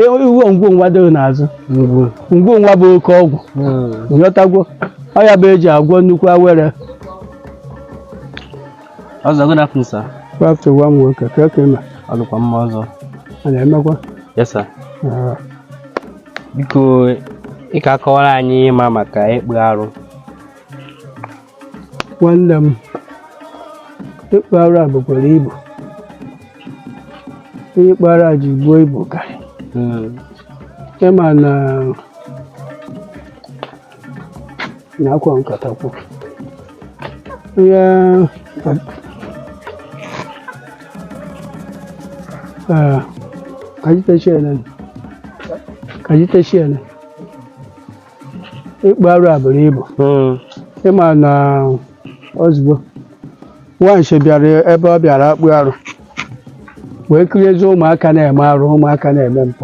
Iwu ngwu nwa dịghị n'azụ. Ngwu nwa bụ oke ọgwụ. Nghọtagwo? Ọ ya bụ eji agwọ nnukwu awere. Ọzọ, good afternoon, sir. Good afternoon, nwa m nwoke. Ka ka ị ma? Ọ dịkwa mma, ọzọ. A na-emekwa. Yes, sir. Ah. Biko, ị ka akọwara anyị ịma maka ịkpụ arụ. Nwanne m, ịkpụ arụ a bukwara ibu. Ihe ịkpụ arụ a ji buo ibu karị. Ịma na na akwa nkatakwu ihe. Ee, ka jitechie na ịkpụ arụ a buru ibu. Ịma na ozugbo nwanshi bịara ebe ọ bịara akpụ arụ wee kiriezi ụmụaka na-eme arụ, ụmụaka na-eme mpụ.